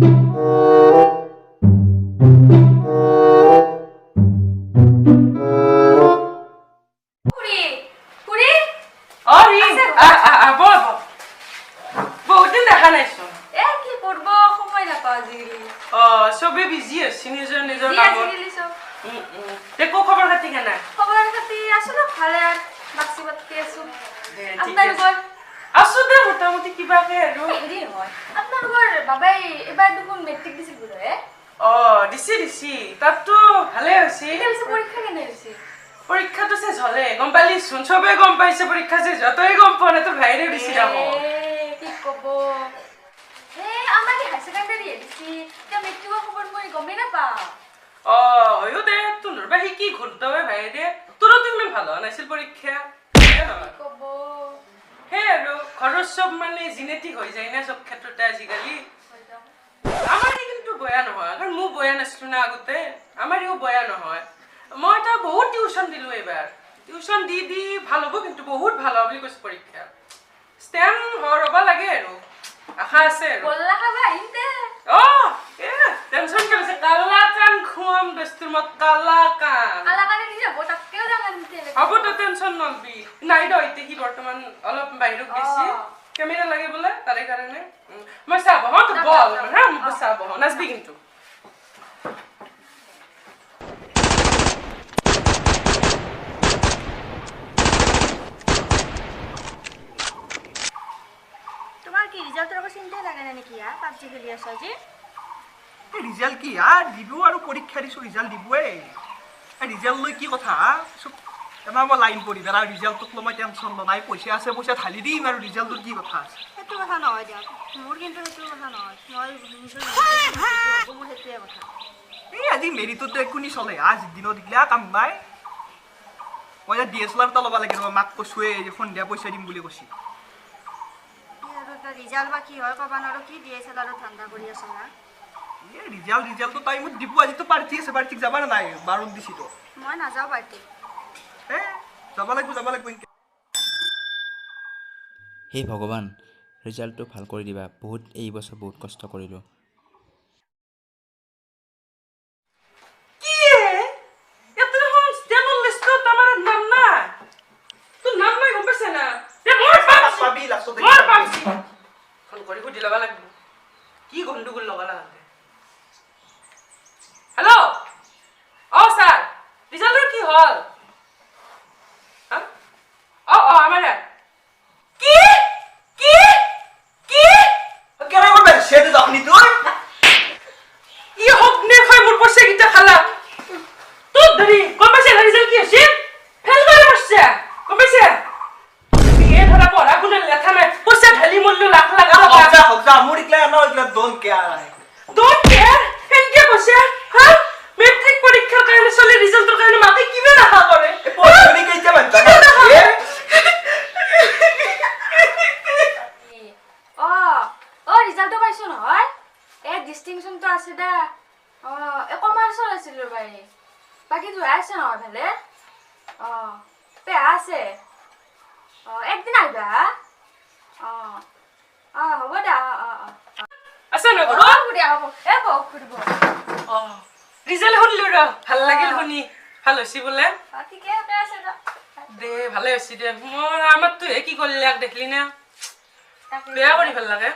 খুৰী, খুৰী। অ ৰি, আহ, বহ বহ। বহুত দিন দেখা নাইচোন। এ কি কৰব, সময় নাপাওঁ আজিকালি। অ, চবে বিজি হৈছে নিজৰ নিজৰ যি কামত। আজিকালি চব। উম, উম। তে কো, খবৰ খাতি কেনে? খবৰ খাতি আছো ন ভালে, আৰু বাচি বাতি আছো। দে, ঠিকে আছে। আপোনালোকৰ? আছো দে মোটামুটি কিবাকে আৰু। হেৰি হয়, আপোনালোকৰ বাবাই এবাৰ দেখোন মেট্ৰিক দিছিল বোলে? অ, দিছি দিছি, তাততো ভালে হৈছে। এতিয়া পিছে পৰীক্ষা কেনে হৈছে? পৰীক্ষাটো চেচ হলে গম পালিচোন, চবে গম পাইছে পৰীক্ষা চেচ হোৱা। তই গম পোৱা নাই, তোৰ ভাইৰে দিছি দেখোন। এ, কি ক'ব, এ আমাৰ কি হায়াৰ ছেকেণ্ডাৰী দিছি, এতিয়া মেট্ৰিকৰ খবৰ মই গমেই নাপাওঁ। অ হয়ো দে, তোৰ বা সি কি ঘূৰতৱে ভাইৰে, তোৰতো ইমান ভাল হোৱা নাছিল পৰীক্ষা, হয়নে নহয়? কি ক'ব। সেই আৰু ঘৰৰ চব মানে জেনেটিক হৈ যায় না চব ক্ষেত্ৰতে আজিকালি। আমাৰ ই কিন্তু বয়া নহয়, কাৰণ মোৰ বয়া নাছিলো না আগতে, আমাৰ ইও বয়া নহয়। মই এটা বহুত টিউচন দিলো এইবাৰ, টিউচন দি দি ভাল হ'ব কিন্তু, বহুত ভাল হ'ব বুলি কৈছে পৰীক্ষা। ষ্টেণ্ড হ'ব লাগে আৰু আশা আছে আৰু। গোল্লা খাবা আহিম দে। অ এ টেনচন কিয় লৈছে, কালা কান খুৱাম দস্তুৰ মই, কালা কান। কালাকানে দি যাব, তাতকেও ডাঙৰ নিতে। হ'ব, তই টেনচন নলবি। নাই দ, এতিয়া সি বৰ্তমান অলপ বাহিৰত গৈছে, কেমেৰা লাগে বোলে তাৰে কাৰণে। মই চাব হ, তই বহ অলপমান, হা, মই চাব হ, নাচবি কিন্তু। তোমাৰ কি ৰিজাল্টৰ আকৌ চিন্তাই লাগে নাই নেকি? হা, পাবজি খেলি আছ আজি? ৰিজাল্ট কি হা, দিব আৰু পৰীক্ষা দিছোঁ, ৰিজাল্ট দিবই। এই ৰিজাল্ট লৈ কি কথা হা? চব এবাৰ মই লাইন পঢ়িম আৰু ৰিজাল্টটোক লৈ মই টেনশ্যন লোৱা নাই। পইচা আছে, পইচা ঢালি দিম আৰু ৰিজাল্টটোৰ কি কথা আছে? সেইটো কথা নহয় দিয়ক মোৰ, কিন্তু সেইটো কথা নহয়। মই নিজৰ হ'ব, মোৰ সেইটোৱে কথা। এই আজি মেৰিটতো একো নচলে। আজিৰ দিনত এইগিলা কাম নাই। মই এতিয়া DSLR এটা ল'ব লাগে, মাক কৈছোৱে, সন্ধিয়া পইচা দিম বুলি কৈছি। কি আৰু ৰিজাল্ট বা কি হয় ক'ব নোৱাৰো, কি DSLR ধান্দা কৰি আছ না? এই ৰিজাল্টটো টাইমত দিব। আজিতো পাৰ্টি আছে, পাৰ্টিক যাবা নে নাই? বাৰত দিছিতো। মই নাযাওঁ পাৰ্টিত। এ যাব লাগিব, যাব লাগিব এনকে। হে ভগৱান, ৰিজাল্টটো ভাল কৰি দিবা। বহুত এই বছৰ বহুত কষ্ট কৰিলোঁ। কি হে, ইয়াতে দেখোন ষ্টেনৰ লিষ্টত আমাৰ নাম নাই, তোৰ নাম নাই, গম পাইছা না? দে মোৰ পামছি। পাবি লাষ্টত। মোৰ পামছি, ফোন কৰি সুধি ল'ব লাগিব কি গণ্ডগোল লগালা। হেল্ল', অ ছাৰ, ৰিজাল্টৰ কি হ'ল? হা, অ অ আমাৰ ইয়াত কি কি কি? কেনেকৈ কৰবা দিছে জখনি তোৰ? ই হকনে খাই মোৰ পইচা কেইটা খালা তোৰ ধৰি, গম পাইছে না ৰিজাল্ট কি হৈছে? ফেইল কৰি বসছে, গম পাইছে? এই ধৰা পঢ়া শুনাৰ লেঠা নাই, পইচা ঢালি মৰলো লাখ লাখ টকা। হক যা, হক যা, মোৰ এইগিলা ন এইগিলা don't care. Don't care সেনকে কৈছে? হা, মেট্ৰিক পৰীক্ষাৰ কাৰণে, ছোৱালীৰ ৰিজাল্টৰ কাৰণে মাকে কিমান আশা কৰে। পঢ়ি কেইটা মান কিমান আশা কৰে? অ অ ৰিজাল্টটো পাইছো নহয়, এ ডিষ্টিংশ্যনটো আছে দা। অ এই কমাৰ্চৰ আছিল ৰ'বা এই। বাকী যোৱা আছে নহয় ভালে। অ পেহা আছে, অ একদিন আহিবা হা। অ অ হ'ব দা, অ অ অ আছে ন অ ঘৰত? খুৰী, হ'ব, এ বহক খুৰী, বহক। অ ৰিজাল্ট শুনিলো ৰ, ভাল লাগিল শুনি, ভাল হৈছে বোলে। অ ঠিকে আছে দা। দে, ভালে হৈছে দে। মোৰ আমাৰতো হে কি কৰিলে দেখলি না? বেয়া কৰি ভাল লাগে।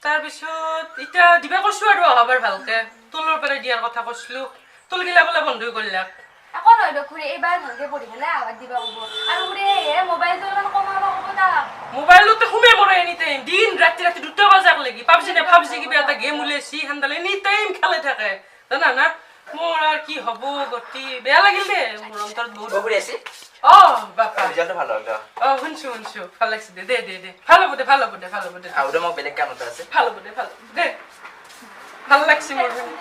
তাৰপিছত এতিয়া দিবা কৈছো আৰু অহাবাৰ ভালকে টোলৰ পৰা দিয়াৰ কথা কৈছিলো, টোলগিলা বোলে বন্ধ কৰিলাক। একো নহয় দে খুৰী, এইবাৰ ভালকে পঢ়ি পেলাই আহত দিবা ক'ব। আৰু খুৰী, সেয়ে মোবাইলটো অলপমান কমাব ক'ব তাক। মোবাইলতে সোমে মৰে এনি টাইম, দিন ৰাতি, ৰাতি 2টা বাজাক লাগি পাবজি নে পাবজি কিবা এটা গেম উলিয়াইছি, সেনডাল এনি টাইম খেলি থাকে, জানা না? মোৰ আৰু কি হ'ব গতি, বেয়া লাগিল দে মোৰ অন্তৰত বহুত। খুৰী আছে? অ বাপা। ৰিজাল্টটো ভাল হ'ল। অ শুনছো শুনছো, ভাল লাগিছে। দে দে দে দে, ভাল হ'ব দে, ভাল হ'ব দে, ভাল হ'ব দে। আৰু মোক বেলেগ কাম এটা আছে। ভাল হ'ব দে, ভাল হ'ব দে, ভাল লাগছে মোৰ শুনি।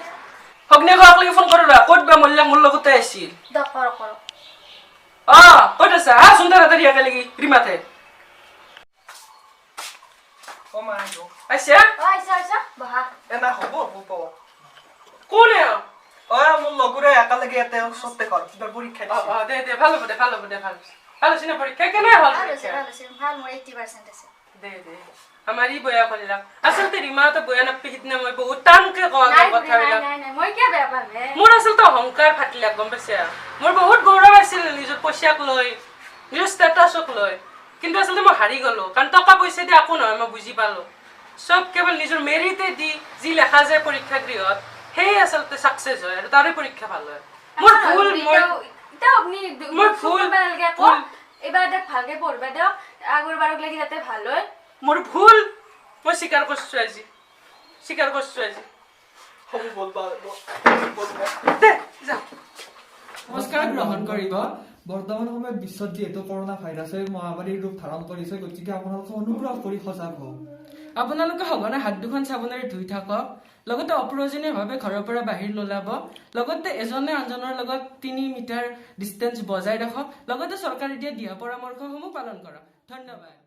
ভগ্নী লাগি ফোন কৰো ৰ, ক'ত বা মল্লা, মোৰ লগতে আহিছিল। দক, কৰক কৰক। অ ক'ত আছা? হা চোন, তাড়াতাড়ি একেলগে ৰিমাতে। অ মা, আহিব। আহিছে? অ আহিছা, আহিছা, বহা। এ না, হ'ব হ'ব। কোন এ? অ মোৰ লগৰে, একেলগে ইয়াতে ওচৰতে ঘৰ, কিবা পৰীক্ষা অ দিছে। অ দে দে, ভাল হ'ব দে, ভাল হ'ব দে, ভাল হৈছে, ভাল হৈছে না পৰীক্ষা? কেনে হ'ল? ভাল হৈছে। পৰীক্ষা ভাল হৈছে, ভাল। ভাল, মোৰ 80% আছে। দে দে, আমাৰ ই বয়া কৰিলাক। আচলতে ৰীমাহঁতে বয়া নাপি সিদিনা মই বহুত টানকে কওঁ নাই খুৰী, নাই। কথাবিলাক। নাই নাই, মই কিয় বেয়া পাম হে? মোৰ আচলতে অহংকাৰ ফাটিলাক, গম পাইছা? মোৰ বহুত গৌৰৱ আছিল নিজৰ পইচাক লৈ, নিজৰ ষ্টেটাছক লৈ, কিন্তু আচলতে মই হাৰি গ'লো। কাৰণ টকা পইচা দি একো নহয়, মই বুজি পালো। চব কেৱল নিজৰ মেৰিটে দি যি লেখা যায় পৰীক্ষা গৃহত, সেয়ে আচলতে চাকচেছ হয় আৰু তাৰে পৰীক্ষা ভাল হয়। মোৰ ভুল, মই এতিয়া আপুনি মই দুখ ভুল, কৰিব নালাগে আকৌ। ভুল। এইবাৰ তাক ভালকে পঢ়বা দিয়ক, আগৰ বাৰক লাগি যাতে ভাল হয়। মোৰ ভুল মই স্বীকাৰ কৰিছো আজি, স্বীকাৰ কৰিছো আজি। হ'ব, বলবা বলবা। দে যা। নমস্কাৰ গ্ৰহণ কৰিব। বৰ্তমান সময়ত বিশ্বত যিহেতু কৰোণা ভাইৰাছে মহামাৰীৰ ৰূপ ধাৰণ কৰিছে, গতিকে আপোনালোকে অনুগ্ৰহ কৰি সজাগ হওক। আপোনালোকে সঘনাই হাত দুখন চাবোনেৰে ধুই থাকক, লগতে অপ্ৰয়োজনীয়ভাৱে ঘৰৰ পৰা বাহিৰ নোলাব, লগতে এজনে আনজনৰ লগত 3 মিটাৰ ডিষ্টেঞ্চ বজাই ৰাখক, লগতে চৰকাৰে দিয়া দিহা পৰামৰ্শসমূহ পালন কৰক। ধন্যবাদ।